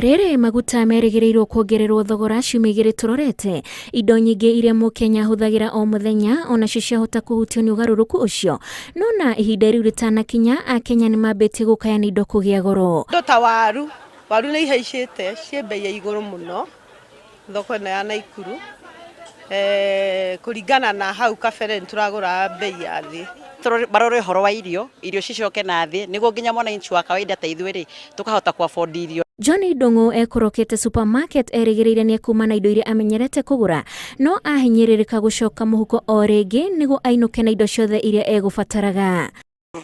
Rĩrĩ maguta merĩgĩrĩirwo kuongererwo thogora ciumia igĩrĩ tũrorete, indo nyingĩ iria mũkenya ahũthagĩra o mũthenya onacio ciahota kũhutio nĩ ũgarũrũku ũcio. No na ihinda rĩu rĩtanakinya, akenya nĩ mambĩtie gũkaya nĩ indo kũgĩa goro. Indo ta waru, waru nĩ ihaicĩte ciĩ mbei ya igũrũ mũno thoko ĩno ya Naikuru kũringana na hau kabere nĩ tũragũraga mbei ya thĩ. Marore ũhoro wa irio, irio cicoke na thĩ nĩguo nginya mwananchi wa kawaida ta ithuĩ rĩ, tũkahota kũ afford irio. John Ndung'u ekorokete supermarket erĩgĩrĩire nĩekuma na indo iria amenyerete kũgũra, no ahinyĩrĩrĩka gũcoka mũhuko o rĩngĩ nĩguo ainũke na indo ciothe iria egũbataraga.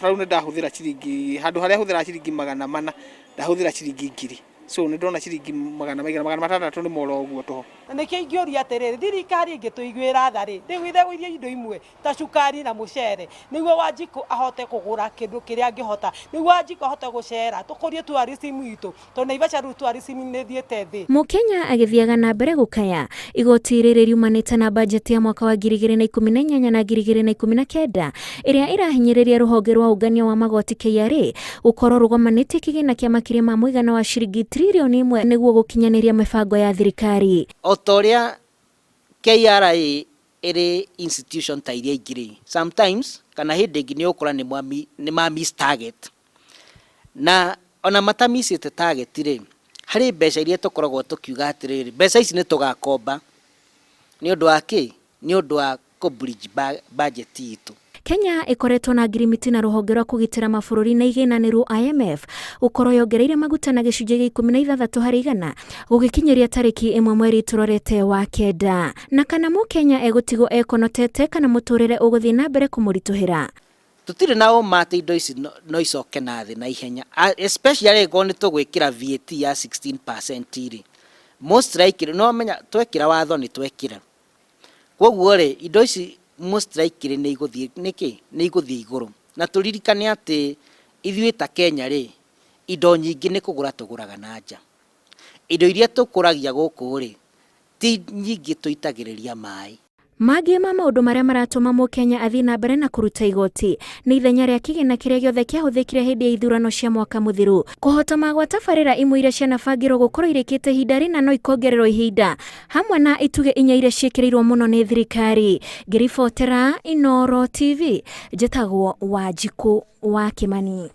Ta rĩu nĩ ndahũthĩra ciringi, handũ harĩa hũthĩraga ciringi 400, ndahũthĩra ciringi 1000. So nĩ ndona ciringi magana maigana, 600 nĩ moro ũguo tũhũ. Na nĩkĩo ingĩũria atĩrĩrĩ, thirikari ĩngĩtũiguĩra tha rĩ, ndĩgũithie indo imwe ta cukari na mũcere, nĩguo Wanjikũ ahote kũgũra kĩndũ kĩrĩa angĩhota, nĩguo Wanjikũ ahote gũcera, tũkũrie tourism itũ, tondũ Naivasha rĩu tourism nĩ ĩthiĩte thĩ. Mũkenya agĩthiaga na mbere gũkaya, igoti rĩrĩ riumanĩte na bajeti ya mwaka wa 2018 na 2019 ĩrĩa ĩrahinyĩrĩria rũhonge rwa ũngania wa magoti KRA gũkorwo rũgomanĩtie kĩgĩna kĩa makĩria ma mũigana wa ciringi tririoni ĩmwe nĩguo gũkinyanĩria mĩbango ya thirikari. O ta ũrĩa KRA ĩrĩ institution ta iria ingĩ rĩ, sometimes kana hĩndĩ ĩngĩ nĩ ũgũkora nĩ ma miss target. Na ona matamicĩte target rĩ, harĩ mbeca iria tũkoragwo tũkiuga atĩrĩrĩ, mbeca ici nĩ tũgakomba nĩ ũndũ wa kĩ? Nĩ ũndũ wa kũ bridge budget itũ. Kenya ĩkoretwo na ngirimiti na rũhonge rwa kũgitĩra mabũrũri na igĩna nĩruo IMF gũkorwo yongereire maguta na gĩcunjĩ gĩa 16 harĩ igana gũgĩkinyĩria tarĩki 1 mweri tũrorete wa kenda. Na kana mũkenya egũtigwo ekonotete kana mũtũrĩre ũgũthiĩ na mbere kũmũritũhĩra. Tũtirĩ na ũma atĩ indo ici no icoke na thĩ na ihenya, especially angĩkorwo nĩ tũgwĩkĩra VAT ya 16% rĩ, most likely nĩ wamenya twekĩra watho nĩ twekĩra. Kwoguo rĩ, indo ici most likely nĩ igũthiĩ nĩkĩ? Nĩ igũthiĩ igũrũ. Na tũririkane atĩ ithuĩ ta Kenya rĩ, indo nyingĩ nĩ kũgũra tũgũraga na nja. Indo iria tũkũragia gũkũ rĩ, ti nyingĩ tũitagĩrĩria maĩ. Mangĩ ma maũndũ marĩa maratũma mũkenya athiĩ na mbere na kũruta igoti nĩ ithenya rĩa kĩgĩna kĩrĩa gĩothe kĩahũthĩkire hĩndĩ ya ithurano cia mwaka mũthiru, kũhotoma gwa tabarĩra imwe iria cianabangĩrwo gũkorwo irĩkĩte ihinda rĩna no ikongererwo ihinda, hamwe na itugĩ inya iria ciĩkĩrĩirwo mũno nĩ thirikari. Ngĩribotera Inooro TV, njĩtagwo Wanjikũ wa Kĩmani.